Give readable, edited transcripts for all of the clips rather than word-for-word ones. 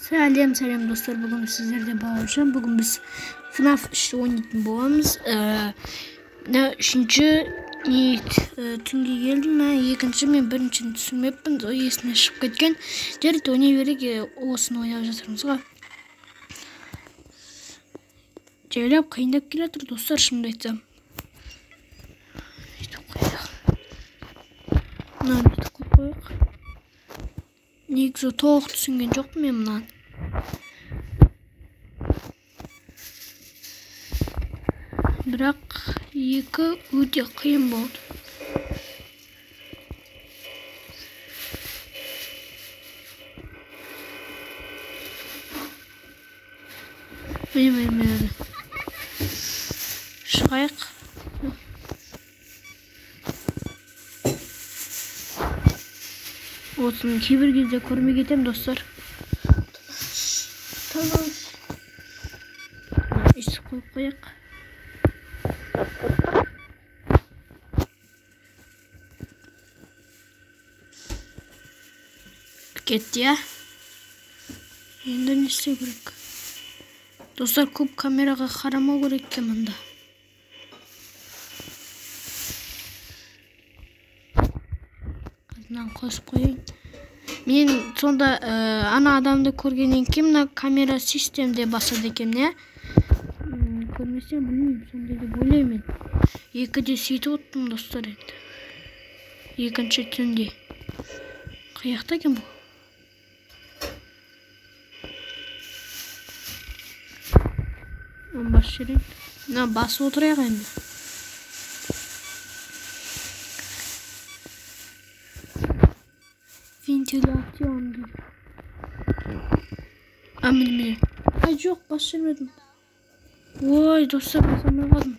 Сәлем, сәлем достар, бүгін сіздерде Бауыржан. Бүгін біз FNAF 3 ойнайтын боламыз. Үшінші түнге келдім, екінші мен біріншіні түсірмеппін, есімнен шығып кеткен. Жарайды, ойнай берейік, осыны ойнап жатырмыз ғой. Жайлап қиындап келе жатыр достар, шынымды айтсам. Өйтіп қояйық. Мынаны бүйтіп қойып қояйық. Негізі толық түсінген жоқпын мен мынаны. Бірақ екі өте қиын болды. Міне, міне, міне. Шығайық. Осыны кейбір кезде көрмей кетемін, достар. Өйстіп қойып қояйық. Кетті, иә? Енді не істеу керек? Достар, көп камераға қарамау керек екен мында. Мынаны қосып қояйын. Мен сонда ана адамды көргеннен кейін мына камера системде басады екен, иә? Көрмесем білмеймін, сондай деп ойлаймын мен. Екіде сөйтіп отырмын, достар, енді. Екінші түнде. Қаяқта екен бұл? Мына басып жіберейін. Мына басып отырайық енді. Вентиляцион дейді. А, міне, міне. Ай, жоқ, басып жібермедім. Ой, достар, баса алмай қалдым.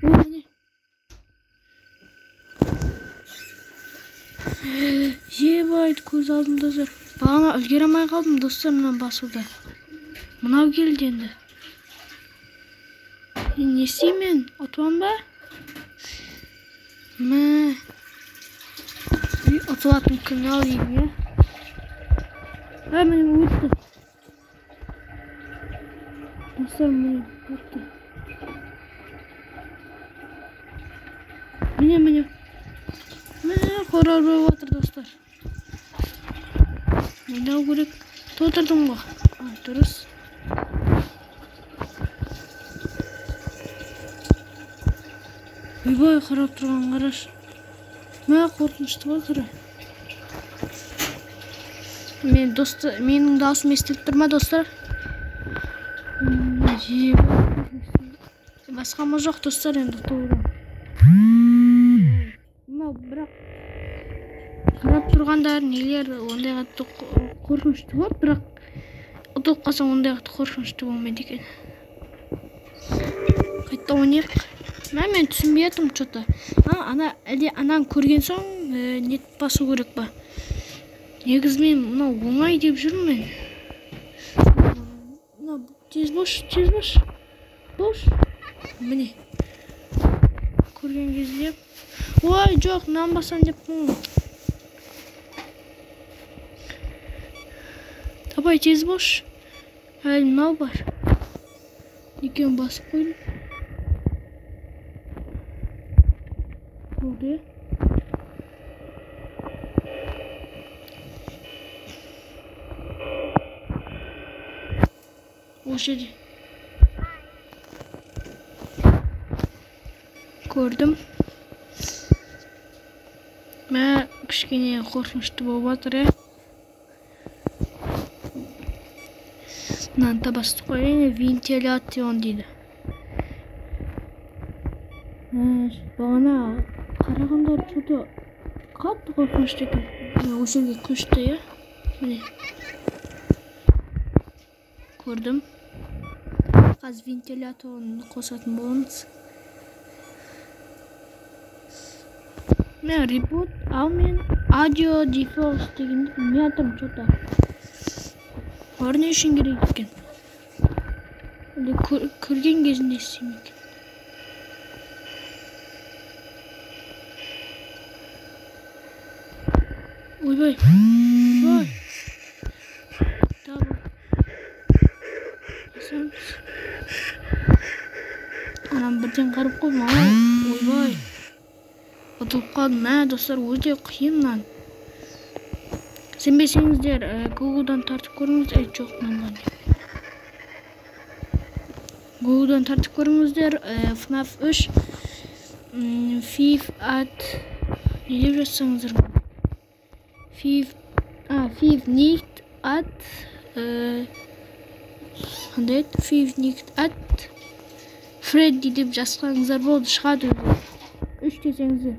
Ой, міне. Ебать, көз алдымда жүр. Бағана үлгере алмай қалдым, достар, мынаны басуда. Мынау келді енді. Не істеймін мен? Ұтыламын ба? Мә. Ұтылатын күн ал деймін, иә? Ә, міне өтті. Достар, міне өтті. Міне, міне. Мә, қорар болып жатыр, достар. Ойнау керек. Толтырдым ғой. Дұрыс. Ойбай, қарап тұрған қараш. Мә, қорқынышты ғой түрі. Мен досты, менің дауысым естіліп тұр ма, достар? Басқа ма жоқ, достар, енді ұтылды. Мынау бірақ қарап тұрғандар нелер ондай қатты қорқынышты болады, бірақ ұтылып қалсаң ондай қатты қорқынышты болмайды екен. Қайта ойнайық. Мә, мен түсінбей жатырмын что-то. Ана, әлде ананы көрген соң нет басу керек па? Негізі мен мынау оңай деп жүрмін мен. Мынау тез бош, тез бош. Бош. Міне. Көрген кезде. Ой, жоқ, мынаны басам деп қойдым. Давай, тез бош. Әлі мынау бар. Екеуін басып қойдым. Болды. Осы жерде. Көрдім. Мә, кішкене қорқынышты болып жатыр, иә. Мынаны да басып қояйын, вентиляцион дейді. Бағана қарағанда что-то қатты қорқынышты екен. Осы жерге көшті, иә? Міне. Көрдім. Қазір вентиляторын қосатын боламыз. Мен ребут, ал мен аудио дефолт дегенді білмей жатырмын что-то. Олар не үшін керек екен? Әлде көрген кезінде істеймін екен. Ойбай. Ойбай. Давай. Басамыз. Анам бірден қарып қойдым. Ойбай. Ұтылып қалдым. Мә, достар, өте қиын мынаны. Сенбесеңіздер, Google-дан тартып көріңіз. Жоқ, мынаны. Google-дан тартып көріңіздер. FNAF 3 Five at не деп жазсаңыздар болады. Five Nights at қандай еді? Five Nights at Freddy деп жазсаңыздар болды, шығады өзі. 3 десеңіздер.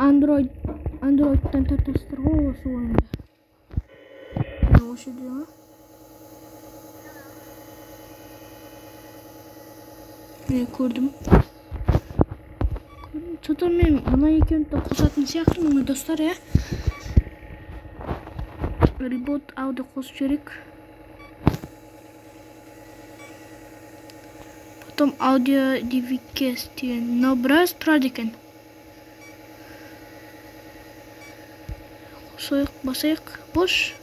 Android'дан тартасыздар ғой осы ойынды. Осы жерде ма? Мен көрдім. Что-то мен мына екеуін де қосатын сияқтымын, достар, иә. Ребот аудио қосып жіберейік. Потом аудио девикес деген. Мынау біраз тұрады екен. Қосайық, басайық. Бош.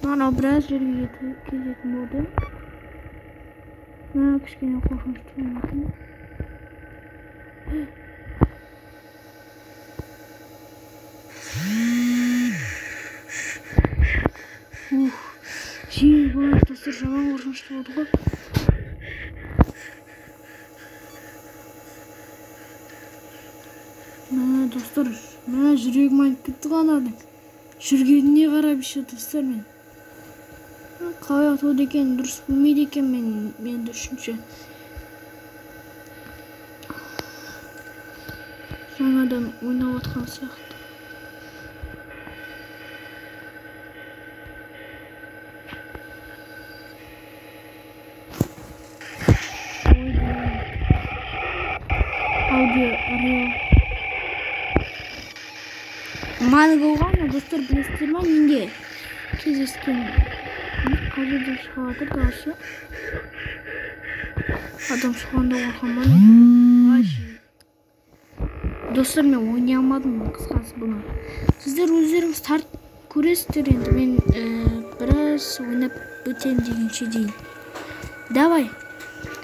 Мынау біраз жерге кететін болды. Мына кішкене қорқынышты екен. Ух, жиі достар, жаман қорқынышты болды ғой. Мә, достар, мә, жүрегім айнып кетті ғой ананың. Жүргеніне қарап еще, достар, мен. Қалай атуды екен, дұрыс білмейді екен мен, енді үшінші. Жаңадан ойнап атқан сияқты. Аудио реал. Манго ғана, достар, білесіздер ма, менде кездескен қай жерде шығып жатыр дауысы? Адам шыққанда қорқамын. Достар, мен ойнай алмадым, қысқасы бұны. Сіздер өздеріңіз тартып көресіздер енді. Мен біраз ойнап өтемін дегенше дейін. Давай,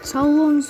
сау болыңыз.